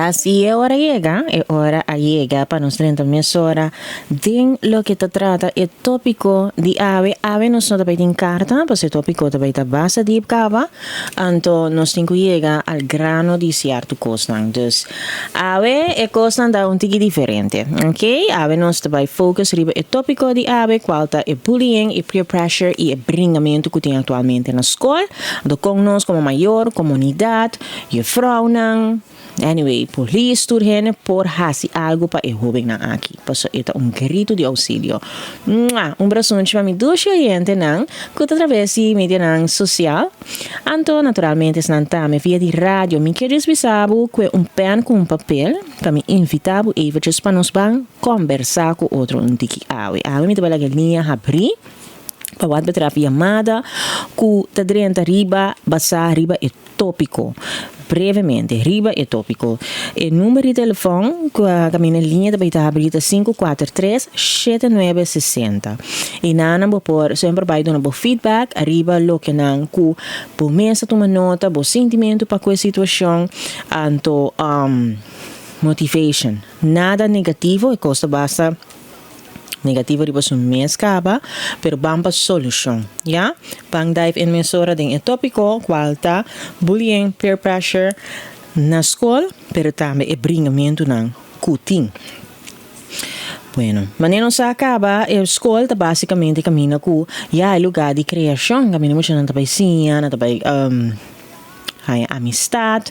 Yes, i e ora yega, e ora a yega pa nos drenta mesora den loke ta trata e tópiko di awe. Awe nos no ta bai tin karta, pasobra e tópiko ta bai ta basta diep kaba, anto nos tin ku yega al grano di sierto kosnan. Dus, awe e kosnan ta un tiki diferente, ok? Awe nos ta bai focus riba e tópiko di awe, kual ta e bullying, e peer pressure i e bringamentu ku tin aktualmente na skol. Anto kon nos komo mayor, komunidat, Juffrouwnan, anyway, polis tur hende por hasi algo pa e hobennan aki, paso e ta un grito di auxilio. Mua! Un brasunchi pa mi dushi oyentenan ku ta traves di medianan sosial, anto naturalmente esnan tambe via di radio. Mi ke djis bisa bo kue un pen ku un papel pa mi invita bo eventjes pa nos ban kombersa ku otro un tiki awe. Awe mi ta bai laga e liña habri pa wat betreft yamada ku ta drenta riba basá riba e Tópiko, Brevemente riba e tópiko. E number di telefòn ku a kaminda liña ta bai ta habrí ta 543 7960. I nan bo por semper bai duna bo feedback riba lokenan ku bo mes ta tuma nota, bo sintimentu pa ku e situashon, anto motivation. Nada negativo, e kos ta basta. Negativo riba su mes caba, pero ban pa solucion, ya? Ban dive in mesora den e topico cual ta bullying, peer pressure na scol, pero tambe e bringamentunan cu tin. Bueno, manera nos sa caba, e scol ta basicamente caminda cu ya e lugar di creacion, caminda muchanan ta bay siña, nan ta bay haña amistad,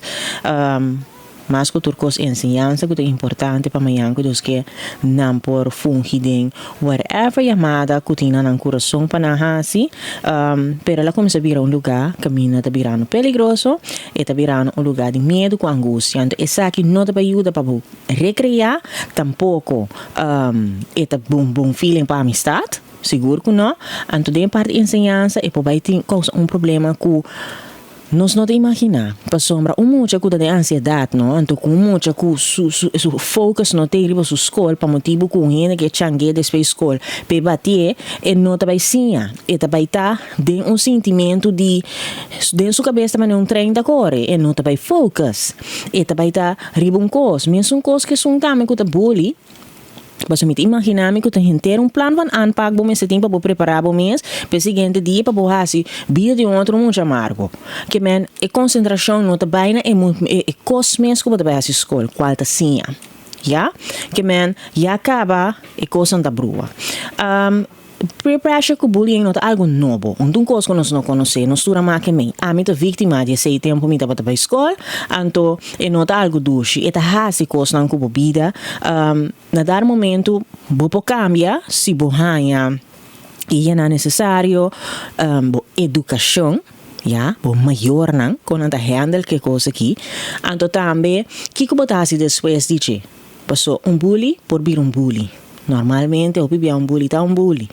Mas ku tur kos enseñansa ku ta importante pa mañan ku Dios ke nan por fungi den whatever yamada ku tin na nan kurason pa nan hasi. Pero el a kuminsá bira un lugá kaminda ta birando peligroso, e ta birando un lugá di miedu ku angustia. Anto esaki no ta bai yuda pa bo rekreá, tampoko e ta bon bon feeling pa amistat, sigur ku no. Anto den e parti enseñansa e por bai tin kousa un problema ku. Nos no ta imaginá, pasobra un mucha ku ta den ansiedat no, anto ku un mucha ku su su su focus no ta riba su skol pa motibu ku un hende ke chang'é despues skol p'e batié, e no ta bai siña, e ta bai ta den un sintimentu di den su kabes ta manera un trein ta kore, e no ta bai focus, e ta bai ta riba un kos, mesun kos ku esun tambe ku ta bully. Pasobra mi ta imaginá mi ku ta henter un plan van aanpak bo mester tin pa bo prepará bo mes pa e siguiente dia pa bo hasi bida di un otro mucha amargo. Ke men e konsentrashon no ta bai na e e kos mes ku bo ta bai hasi skol, kual ta siña. Ya? Ke men ya kaba e kosnan ta brua. Peer pressure ku bullying no ta algu nobo. Un ta un kos ku nos no konosé, nos tur a make mei. Ami ta víktima di esei tempu mi tabata bai skol, anto e no ta algu dushi. E ta hasi kosnan ku bo bida. Na dar momentu bo por kambia si bo haña e guianan nesesario, bo edukashon, ya, bo mayornan kon nan ta handle ku e kos aki. Anto tambe kiko bo ta hasi despues di dje? Paso un bully por bira un bully. Normalmente hopi bia un bully ta un bully.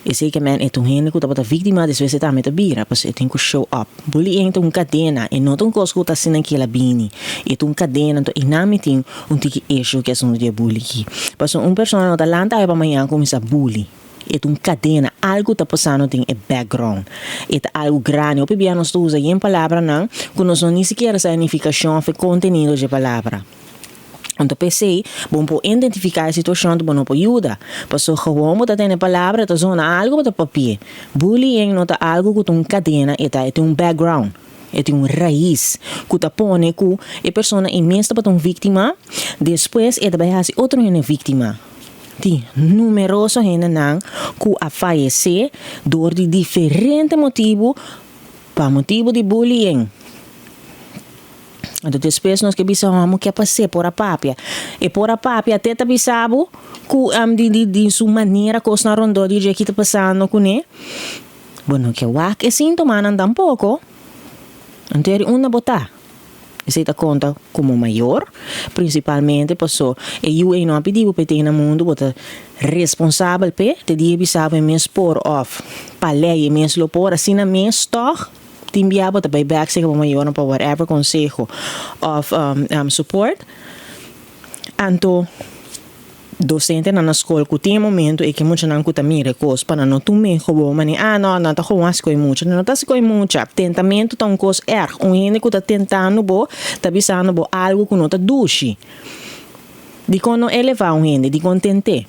Esey ke men e ta un hende ku tabata víktima despues e tambe ta bira paso e tin ku show up. Bullying ta un kadena e no ta un kos ku ta asina ke el a bini. E ta un kadena anto einan mi tin un tiki issue ku e asuntu di e bully aki. Paso un persona no ta lanta awe pa mañana kuminsá bully. E ta un kadena, algu ta pasando den e background. E ta algu grandi. Hopi bia nos ta usa yen palabranan ku nos no ni sikiera sa e nifikashon òf e kontenido dje palabra. Anto p'esei, bo por identifiká e situashon anto bo no por yuda. Pasobra gewoon bo ta tene palabra, ta zona algu bo ta papia. Bullying no ta algu ku ta un kadena, e ta e tin un background, e tin un rais ku ta pone ku e persona ei mes tabata un víktima, despues e ta bai hasi otro hende víktima. Tin numeroso hendenan ku a fayesé dor di diferente motibu pa motibu di bullying. Anto despues nos ke bisa homo ke pas'é por a papia. E por a papia te ta bisa bo ku di di di su manera kosnan rondó di dje ki ta pasando kuné. Bo no ke wak e sintomanan tampoko. Anto eri unda bo ta. Esei ta konta komo mayor, prinsipalmente paso e yu ei no a pidi bo p'e tin na mundu, bo ta responsabel p'e, te dia e bisa bo e mes por òf pa lei e mes lo por, asina mes tòg. Tin bia bo ta bai bek sega bo mayornan pa whatever konseho òf support. Anto Dosentenan na skol ku tin e momento ei ke muchanan ku ta mira e kos pa nan no tum'é gewoon manera, ah no, nan ta gewoon hasi ko'i mucha. Nan no ta hasi ko'i mucha. Tentamentu ta un kos erg. Un hende ku ta tentando bo ta bisando bo algu ku no ta dushi. Dikon no elevá un hende? Dikon tent'é?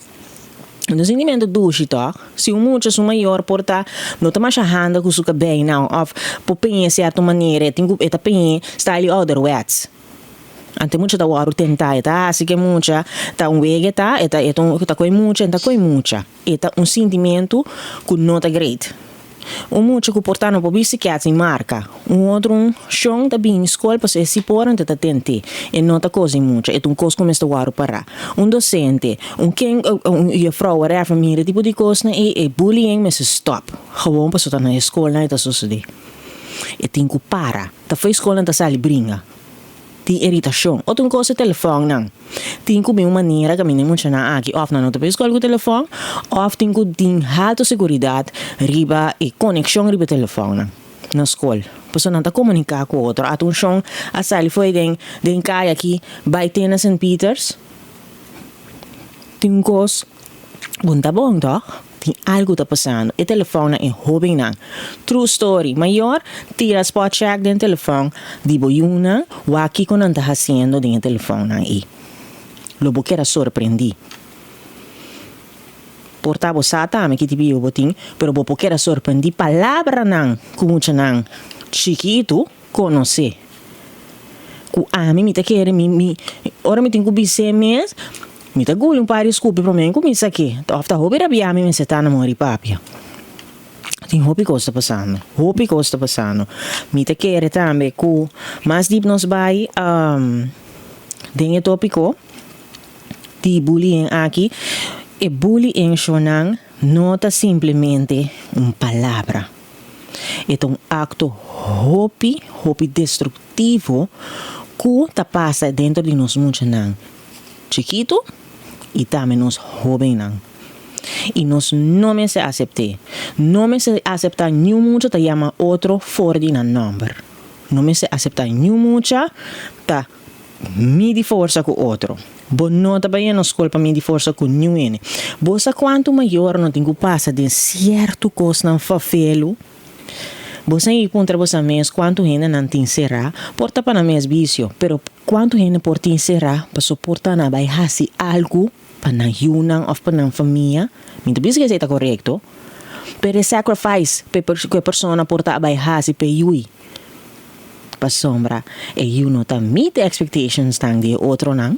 No ta sintimentu dushi tòg? Si un mucha su mayor por ta no ta masha handa ku su kabeinan òf por peñ'é sierto manera, e tin ku e ta peñ'é style ouderwets. Anto e mucha ta wòrdu tentá, e ta hasi ku e mucha ta un wega e ta, e ta e ta un ta koe mucha, e ta koe mucha. E ta un sintimentu ku no ta great. Un mucha ku por ta no por bisti kèts ni marka. Un otro un shon ta bini skol pasobra e si por anto ta tent'é. E no ta kos di mucha, e ta un kos ku mester wòrdu pará. Un dosente, un ken, un juffrouw, whatever, mira e tipo di kosnan ei, e bullying mester stòp. Gewoon pasobra ta na e skolnan e ta sosodé. E tin ku para. Ta fo'i skolnan ta sali bringa. Tin iritashon. Otro un kos e telefònnan. Tin ku bin un manera kaminda e muchanan aki òf nan no ta por skòl ku telefòn òf tin ku tin halto seguridat riba e konekshon riba e telefònnan na skol. Pasobra nan ta komuniká ku otro. Ata un shon a sali fo'i den den kaya aki bai te na Sint Pieters. Tin un kos ku no ta bon tòg? Tin algu ta pasando. E telefòn nan e hóbennan. True story. Mayor tira spot check den telefòn di bo yunan wak kiko nan ta hasiendo den e telefònnan ei. Lo bo keda sorprendí. Por ta bo sa tambe ki tipo yu bo tin, pero bo por keda sorprendí palabranan ku muchanan chikitu konosé. Ku ami mi ta kere mi mi ora mi tin ku bis'é mes mi ta guli un par di skupi promé ku mi sak'é òf ta hopi rabiá mi mester ta na mori papia. Tin hopi kos ta pasando, hopi kos ta pasando. Mi ta kere tambe ku mas dip nos bai den e tópiko di bullying aki, e bullying shonnan no ta simplemente un palabra. E ta un akto hopi, hopi destruktivo ku ta pasa dentro di nos muchanan chikitu i tambe nos hóbennan. I nos no mester asept'é. No mester aseptá niun mucha ta yama otro for di nan nòmber. No mester aseptá niun mucha ta midi forsa ku otro. Bo no ta bai na skol pa midi forsa ku niun hende. Bo sa kuantu mayor no tin ku pasa den sierto kosnan fafelu? Bo sa i puntra bo sa mes kuantu hende nan tin será, por ta pa nan mes bisio, pero kuantu hende por tin será paso por ta nan bai hasi algu pa nan yunan òf pa nan famia? Mi ta bisa ku esei ta korekto, pero e sacrifice ku e persona por ta a bai hasi pa e yui. Pasobra e yu no ta meet e expectationsnan di e otronan.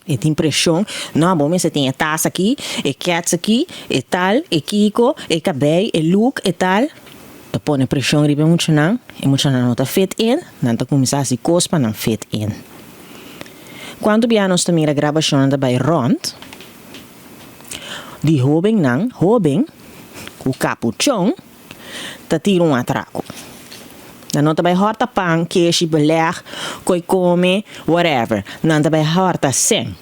E tin preshon, no, bo mester tin e tas aki, e kèts aki, e tal, e kiko, e kabei, e look, e tal. Ta pone preshon riba e muchanan, e muchanan no ta fit in, nan ta kuminsá hasi kos pa nan fit in. Kuantu bia nos ta mira grabashonnan ta bai rònt di hóbennan, hóben ku kapuchon, ta tira un atraco. Nan no ta bai horta pan, keshi, beleg, koi come, whatever. Nan ta bai horta sen.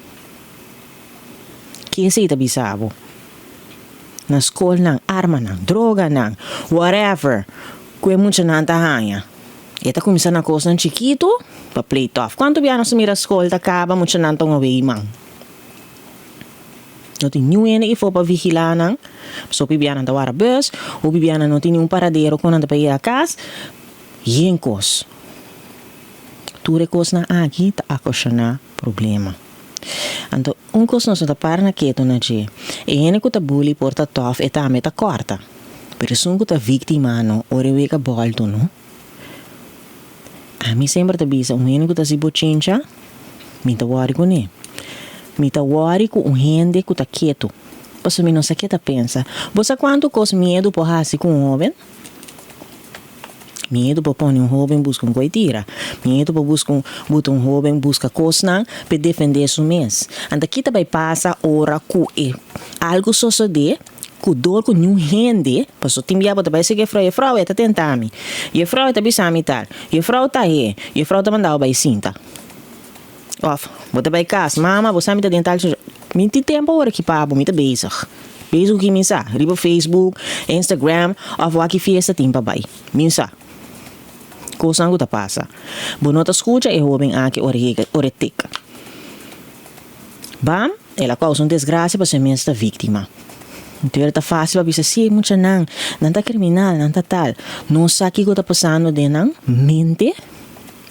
Ke esei ta bisa bo? Na skolnan, armanan, droganan, whatever ku e muchanan ta haña. E ta kuminsá na kosnan chikitu pa play tough. Kuantu bia nos ta mira skol ta kaba muchanan ta un awei man? No tin niun hende ifo pa vigilá nan. Pasobra hopi bianan ta wara bus, hopi bianan no tin niun paradero kon nan ta pa yega kas. Yen kos. Tur e kosnan aki ta okashoná problema. Anto un kos nos no ta para na ketu na dje. E hende ku ta bully por ta tòf, e tambe ta kòrta. Pero esun ku ta víktima no, ora e weka bòltu no. Ami semper ta bisa un hende ku ta hasi bochincha, mi ta wòri kuné. Mi ta wòri ku un hende ku ta ketu, pasobra mi no sa ke ta pensa. Bo sa kuantu kos miedu por hasi ku un hóben? Miedu por pone un hóben buska un koitira. Miedu por buska un buta un hóben buska kosnan p'e defendé su mes. Anta ki ta bai pasa ora ku e algu sosodé? Ku dor ku niun hende, paso tin bia bo ta bai sigi jefrou, jefrou e ta tenta mi, jefrou e ta bisa mi tal, jefrou ta he, jefrou ta manda bo bai sinta. Of, bo ta bai kas, mama bo sa mi ta den tal situacion, mi tin tempo awor aki pa bo, mi ta bezig, bezig ku ki mi sa, riba Facebook, Instagram, of wak ki fiesta tin pa bai, mi sa. Kosnan ku ta pasa. Bo no ta skucha e hoben aki ora e tek. Bam! El a kousa un desgrasia pasobra e mes ta víktima. Entonces ta fácil pa bisa, sí, e muchanan, nan ta kriminal, nan ta tal. Nos sa kiko ta pasando den nan mente.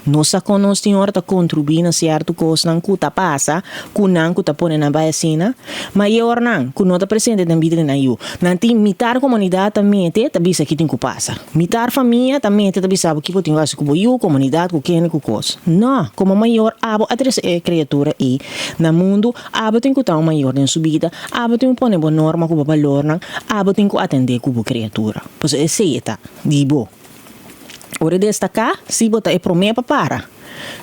Nos sa kon nos tin ora ta kontribuí na sierto kosnan ku ta pasa ku nan ku ta pone nan bai asina. Mayornan ku no ta presente den bida di nan yu, nan tin mitar komunidat ta mete ta bisa ki tin ku pasa. Mitar famia ta mete ta bisa bo kiko tin ku hasi ku bo yu, komunidat, ku kende, ku kos. No, komo mayor abo a trese e kriatura ei na mundu, abo tin ku ta un mayor den su bida, abo tin ku pone bo norma ku bo balornan, abo tin ku atendé ku bo kriatura. Pasobra esei e ta di bo. Ora e destaká, si bo ta e promé pa para,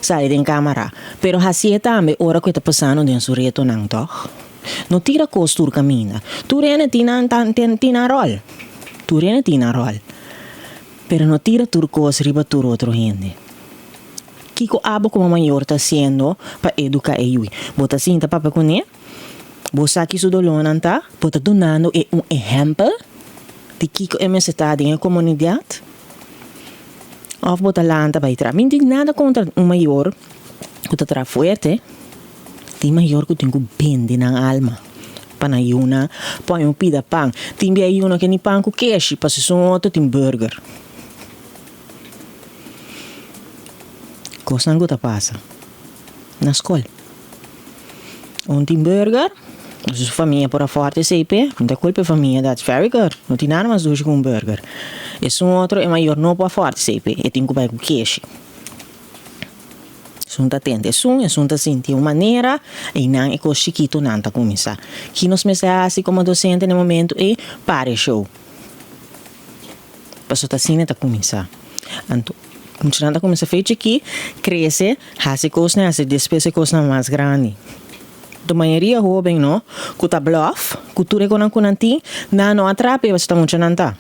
sali den kámara. Pero hasié tambe ora ku e ta pasando den su retonan, tòg? No tira kos tur kaminda. Tur hende tin nan tin nan ròl. Tur hende tin nan ròl. Pero no tira tur kos riba tur otro hende. Kiko abo komo mayor ta hasiendo pa eduká e yui? Bo ta sinta papia kuné? Bo sa ki su dolónan ta? Bo ta dunando e un ehèmpel di kiko e mester ta den e komunidat? Òf bo ta lanta bai traha? Mi no tin nada kontra un mayor ku ta traha fuerte. Tin mayor ku tin ku bende nan alma pa nan yuna pon un pida pan. Tin bia yuna ke ni pan ku keshi, pasobra esun otro tin burger. Kosnan ku ta pasa na skol. Un tin burger, su famia por afòrt esei p'e, no ta kulpa e famia, that's very good, no tin nada mas dushi ku un burger. Esun otro, e mayor no por afòrt esei p'e, e tin ku bai ku keshi. Esun ta tende esun, esun ta sinti un manera, einan e kos chikitonan ta kuminsá. Ki nos mester hasi komo dosente na e momentu ei? Para e show. Pasobra ta asina e ta kuminsá. Anto, muchanan ta kuminsá fe chikí, krese, hasi kosnan, hasi despues e kosnan mas grandi. Anto mayoria hóben no, ku ta blòf, ku tur e konan ku nan tin, nan no a trap'e pasobra ta muchanan ta.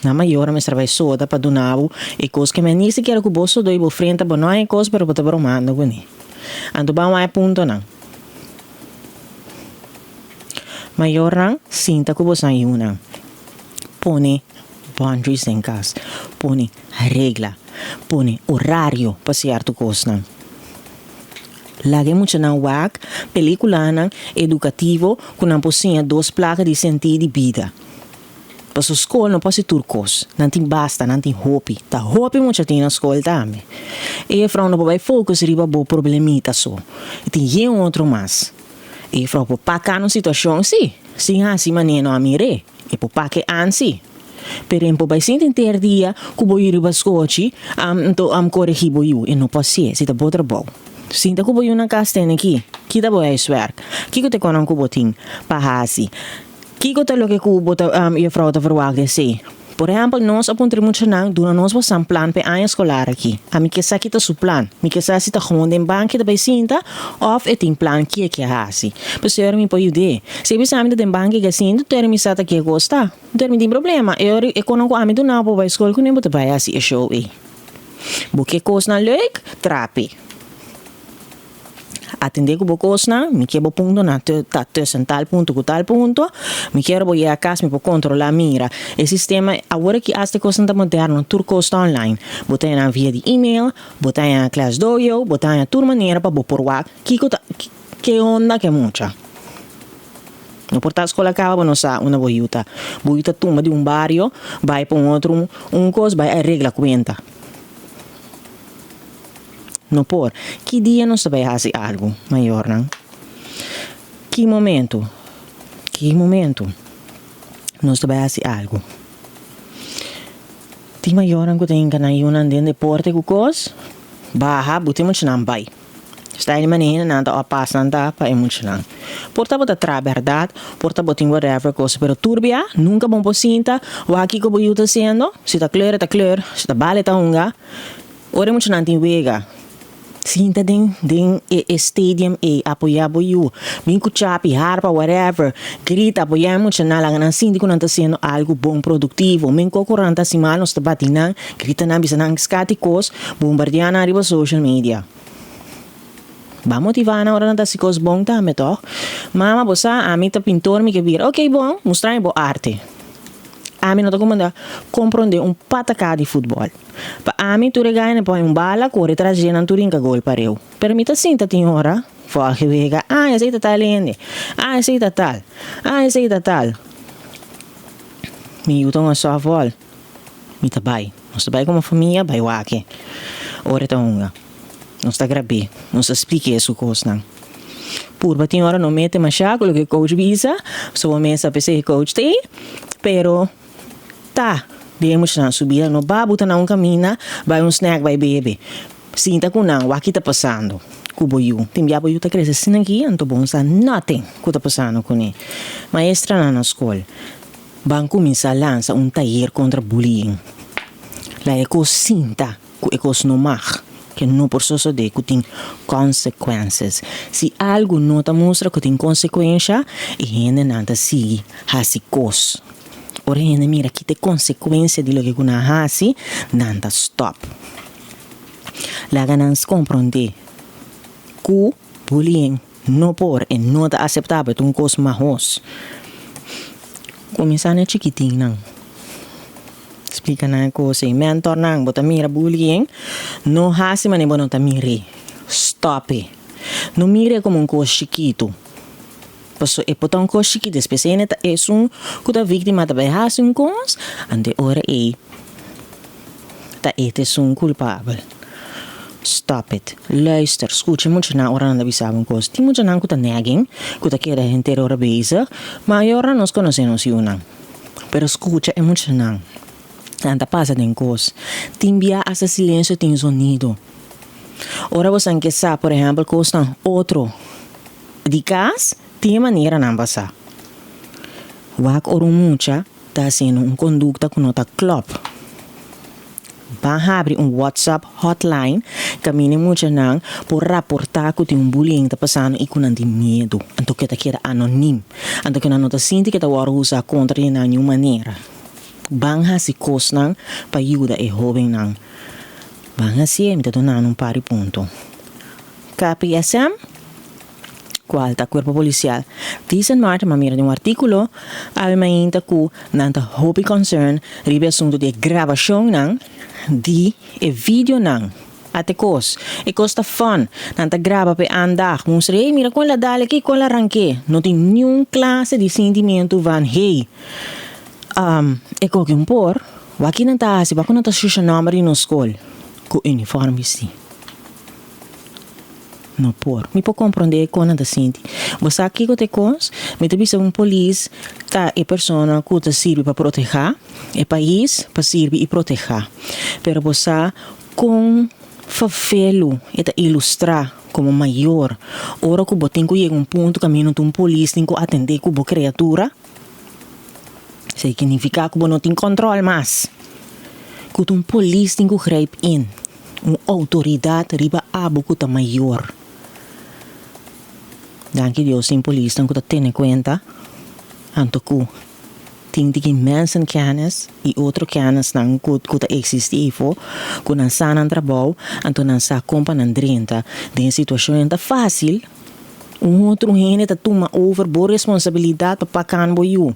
Nan mayor a mester bai soda pa duna bo e kos ke men ni sikiera ku bo sodó i bo frenta bo no a e kos pero bo ta bromando kuné. Anto ban wak e puntonan. Mayornan, sinta ku bosan yunan. Pone boundaries den kas. Pone regla. Pone orario pa sierto kosnan. Laga e muchanan wak pelikulanan edukativo ku nan por siña dos plaka di sentí di bida. Pasobra skol no por hasi tur kos. Nan tin basta, nan tin hopi. Ta hopi mucha tin na skol tambe. E jefrou no por bai focus riba bo problemita so. E tin yen otro mas. E jefrou por paka un situacion si, sin hasi manera no a mir'é. E por paka e an si. Pero e por bai sinti henter dia ku bo yu riba skochi, anto koregi bo yu. E no por hasié, si ta bo trabou. Sinta ku bo yu na kas tene ki. Kita bo huiswerk. Kiko ta e konan ku bo tin pa hasi? Kiko ta loke ku bo ta juffrouw ta verwagt di esei? Por ehèmpel, nos a puntra e muchanan, duna nos bosan plan pa e aña skolar aki. Ami ke sa ki ta su plan. Mi ke sa si ta gewoon den banki ta bai sinta òf e tin plan kie ke hasi. Pasobra mi por yud'é. Si e bisa mi ta den banki ke sinta, tur mi sa ta ke kos ta. Tur mi tin problema. E ora e konan ku ami duna bo bai skol kuné bo ta bai hasi e show ei. Bo ke kosnan leuk? Trapi. Atendé ku bo kosnan, mi ke bo puntonan ta tussen tal punto ku tal punto, mi kier bo yega kas mi por kontrolá mira e sistema awor aki asta e kosnan ta moderno tur kos ta online bo ta haña nan via di email, bo ta haña class dojo, bo ta haña tur manera pa bo por wak kiko ta ke onda ke mucha. No por ta skol a kaba bo no sa unda bo yu ta, bo yu ta tumba di un bario bai pa un otro un kos bai a regla kuenta. No por. Ki dia nos ta bai hasi algu, mayornan? Ki momentu? Ki momentu nos ta bai hasi algu? Tin mayornan ku ta hinka nan yunan den deporte ku kos, baha, buta e muchanan bai. Sta di manera nan ta opas nan ta pa e muchanan. Por ta bo ta traha bèrdat, por ta bo tin whatever kos, pero tur bia nunka bo por sinta wak kiko bo yu ta hasiendo, si ta kleur e ta kleur, si ta bal e ta hunga. Ora e muchanan tin wega, sinta den den e e stadium ei, apoyá bo yu, bin ku chapi, harpa, whatever, grita, apoyá e muchanan, laga nan sinti ku nan ta hasiendo algu bon, produktivo. Men koko ora nan ta hasi mal, nos ta bati nan, grita nan, bisa nan skati kos, bombardiá nan riba social media. Ba motivá nan ora nan ta hasi kos bon tambe, tòg? Mama, bo sa, ami ta pintor, mi ke bira. Oké, bon, mustra mi bo arte. Ami no ta kumanda komprondé un pataká di futbòl. Pa ami tur e gana pon un bala kore tras dje nan tur hinka gol pareu. Pero mi ta sinta tin ora. Volg e wega, ah, esei ta tal hende, ah, esei ta tal, ah, esei ta tal. Mi yu ta un softball, mi ta bai. Nos ta bai komo famia, bai wak e. Ora e ta hunga, nos ta grab'é, nos ta splik'é su kosnan. Purba tin ora no mete mashá ku loke coach bisa, pasobra bo mes a p'esei coach t'ei, pero ta den muchanan su bida, no ba buta nan un kaminda, bai un snack bai bebe. Sinta ku nan, wak ki ta pasando ku bo yu. Tin bia bo yu ta krese asina aki, anto bo no sa nothing ku ta pasando kuné. Maestranan na skol, ban kuminsá lansa un tayer kontra bullying. Laga e kos sinta ku e kos no mag, ke no por sosodé, ku tin consequences. Si algu no ta mustra ku tin konsekuensha, e hendenan ta sigui hasi kos. Ora e hende mira ki ta e konsekuensia di loke ku nan hasi, nan ta stòp. Laga nan komprondé ku bullying no por e no ta aseptabel, ta un kos mahos. Kuminsá na e chikitinnan, splika nan e kos ei. Mentornan, bo ta mira bullying, no hasi manera bo no ta mir'é, stòp e. No mir'é komo un kos chikitu, pasobra e por ta un kos chikitu, despues e hende ta esun ku ta víktima ta bai hasi un kos, anto e ora ei. Ta e ta esun kulpabel. Stop it. Luister, skucha muchanan ora nan ta bisa bo un kos. Tin muchanan ku ta nagging, ku ta keda henter ora bezig, ma ayora nos konosé nos yunan. Pero skucha e muchanan. Nan ta pasa den kos. Tin bia asta silensio tin zonido. Ora bosan ke sa, por ehèmpel, kosnan otro di kas, tin e maneranan pa sa. Wak ora un mucha ta hasiendo un kondukta ku no ta klòp. Ban habri un WhatsApp hotline kaminda e muchanan por raportá ku tin un bullying ta pasando i ku nan tin miedu. Anto ke ta keda anonim. Anto ke nan no ta sinti ke ta wòrdu usá kontra di nan niun manera. Ban hasi kosnan pa yuda e hóbennan. Ban hasié, mi ta duna nan un par di punto. KPSM. Cual ta Cuerpo Policial di Sint Maarten, ma mira den un articulo awe mainta cu nan ta hopi concern riba e asunto di e grabacionnan di e videonan. Ate cos, e cos ta fun, nan ta graba pa e aandag, mustra hey mira con la dal aki, con la ranke, no tin niun clase di sentimiento van hey, e coge un por, wak nan ta haci, wak nan ta shusha nomber di nos school cu uniform bisti. No por. Mi por comprende con nan ta sinti. Bo sa kico ta e cos? Mi ta bisa un polis ta e persona cu ta sirbi pa proteha e pais, pa sirbi y proteha. Pero bo sa con favelu e ta ilustra como mayor ora cu bo tin cu yega un punto caminda un polis tin cu atende cu bo criatura? Significa cu bo no tin control mas. Cu ta un polis tin cu grijp in. Un outoridat riba abo ku ta mayor. Danki Dios tin polisnan ku ta tene kuenta anto ku tin tiki mensenkennis i otro kennisnan ku ku ta eksistí eifo ku nan sa nan trabou anto nan sa kon pa nan drenta den e situashon. E no ta fásil un otro hende ta tuma over bo responsabilidat pa pakan bo yu.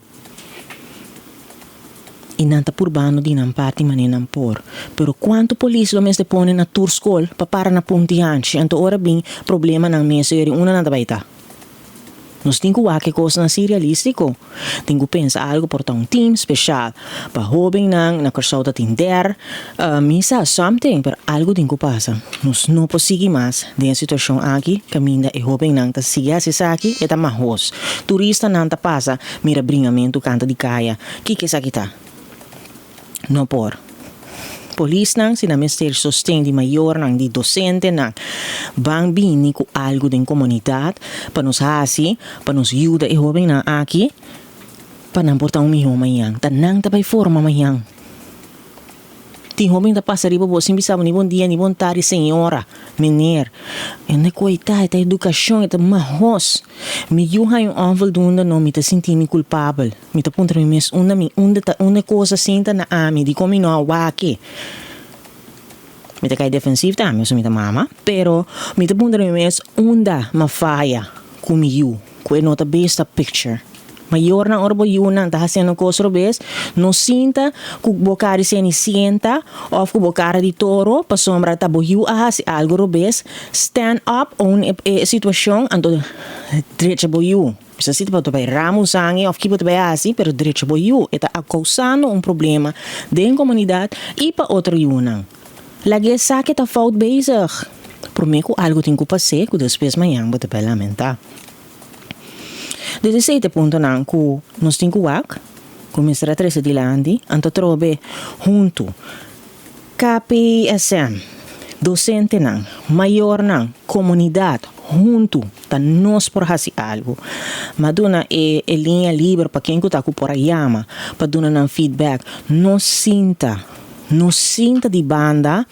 I nan ta purbando di nan parti manera nan por. Pero cuanto polis lo mester pone na tur scol pa para na punti hanchi? Anto ora bin problemanan mes eri unda nan ta bay ta? Nos tin cu wak e cosnan así realistico. Tin cu pensa algo por ta un team special pa hobennan, na Corsou ta tin der, mi sa something, pero algo tin cu pasa. Nos no por sigui mas den e situacion aki caminda e hobennan ta sigui haci esaki, e ta mahos. Turistanan ta pasa mira bringamentu canta di caya. Kiko esaki ta? No por. Polisnan si nan mester sosten di mayornan, di dosentenan, ban bini ku algu den komunidat pa nos hasi, pa nos yuda e hobennan aki pa nan por ta un mihó mañan. Ta nan ta bai forma mañan. Tin hoben ta pasa riba bo sin bisa bo ni bon dia ni bon tardi señora, meneer. Hende koitá, e ta edukashon, e ta mahos. Mi yu haña un onvoldoende no, mi ta sinti mi kulpabel. Mi ta puntra mi mes unda mi, unda ta, unda e kos a sinta na ami, dikon mi no a wak e. Mi ta kai defensief tambe, pasobra mi ta mama. Pero mi ta puntra mi mes unda m'a faya ku mi yu, ku e no ta besta picture. Mayornan ora bo yunan ta hasiendo kos robes, no sinta ku bo kara di senisienta òf ku bo kara di toro pasobra ta bo yu a hasi algu robes. Stand up own e situashon anto drecha bo yu. Bisa si bo ta bai rama un sange òf ki bo ta bai hasi pero drecha bo yu. E ta kousando un problema den komunidat i pa otro yunan. Lag'é sa ke ta fout bezig. Promé ku algu tin ku pas'é ku despues mañan bo ta bai lamentá. Dus esei ta e puntonan ku nos tin ku wak, ku mester a trese dilanti, anto atrobe huntu KPSM, dosentenan, mayornan, komunidat huntu ta nos por hasi algu. Ma duna e e liña liber pa ken ku ta ku por a yama pa duna nan feedback. No sinta, no sinta di banda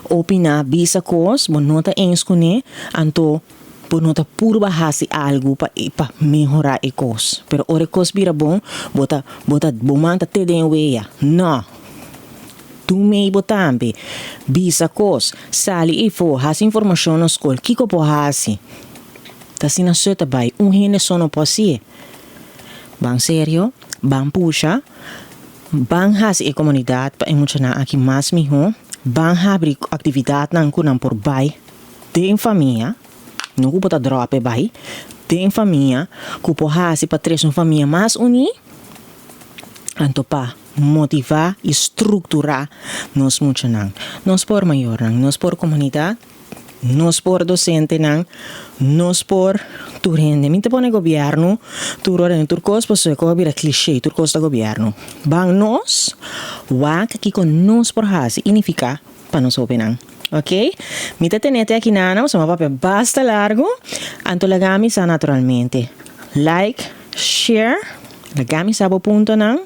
opiná, bisa kos bo no ta eens kuné, anto Bo no ta purba hasi algu pa pa mehorá e kos, pero ora e kos bira bon, bo ta bo ta bo man ta te den wea. No! Dun mei bo tambe. Bisa kos, sali eifó, hasi informashon na skol, kiko por hasi? Ta asina so ta bai, un hende so no por hasié. Ban serio, ban pusha, ban hasi e komunidat pa e muchanan aki mas mihó, ban habri aktividatnan ku nan por bai. Den famia, no ku bo ta dròp e bai, den famia ku por hasi pa trese un famia mas uní, anto pa motivá i strukturá nos muchanan. Nos por mayornan, nos por komunidat, nos por dosentenan, nos por tur hende. Mi ta pone gobièrnu tur ora den tur kos pasobra e kos a bira klishé, tur kos ta gobièrnu. Ban nos wak kiko nos por hasi i nifiká pa nos hobennan. Ok, mi ta tene te aki nana, pasobra mi a papia basta largu, anto laga mi sa naturalmente. Like, share, laga mi sa bo puntonan,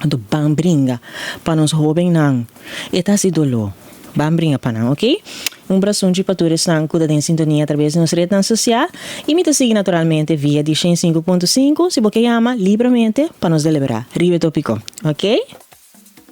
anto ban bringa pa nos hobennan. E ta hasi doló. Ban bringa pa nan, ok? Un brasunchi pa tur esnan ku ta den sintonia atrabes di nos retnan sosial i mi ta sigui naturalmente via di 105.5 si bo ke yama libremente pa nos deliberá riba e topiko, ok?